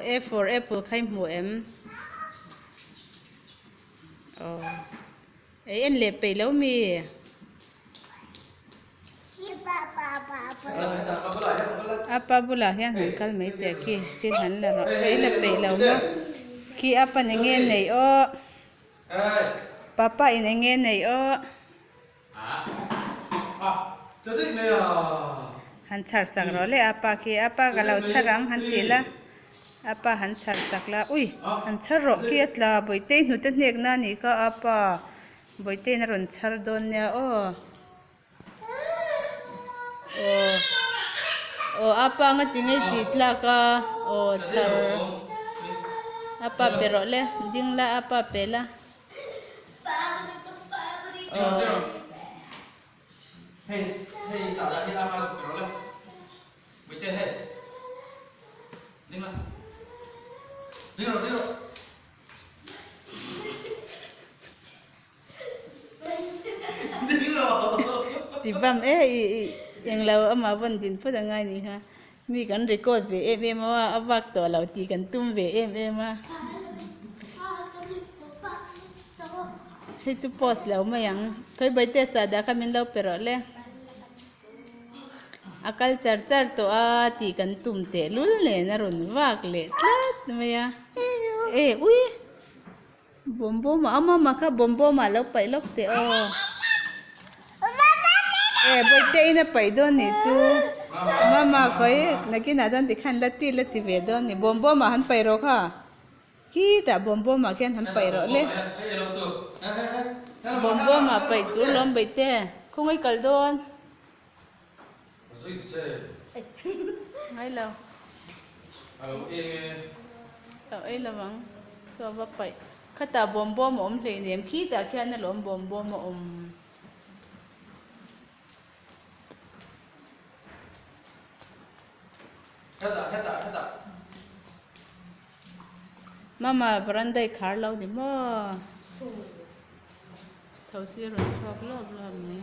A for apple kha i hmu em? Aw ei en leh peih lo mi? A pa bulah hian han kal mai teh khi thil han la rawh ei la peih lo maw khi a pa eng nge neih aw papa in eng nge neih aw. Han chhar sak rawh le a pa khi a pa ka lo chhar ang han tih la a pa han chhar sak la ui han chhar rawh khi a tla bawihte hnute hnek na anih kha a pa bawihte in a rawn chhar dawn nia aw aw aw a pa anga ti ngei tih tlak a aw chhar a pa pe rawh le ding la a pa pe la. Ti bam e i englo amah vawn din phawt angai ni kha mi kan record ve em em a a vak tawh lo tih kan tum ve em em a hei chu post lo mai ang khawi baite sahdah kha min lo pe rawh le a kal char char tawh a tih kan tum tehlul nen a rawn vak leh tlat mai a e ui. Bawmbawm a awm a mah kha bawmbawm ah lo paih lawk teh aw e bawihte in a paih dawn nih chu mama khawi nakinah chuan tikhan la ti la ti ve dawn ni bawmbawm ah han paih rawh kha khitah bawmbawm ah khian han paih rawh le bawmbawm ah paih tur lawm bawihte khawngaih kal dawn. Ngai lo. Lo ei lo ang. Saw va paih. Khatah bawm bawm a awm hleinem. Khitah khian alawm bawm bawm a awm. Mama veranda i khar lo ni maw? Thosi rawn thawk lawp lawp mai.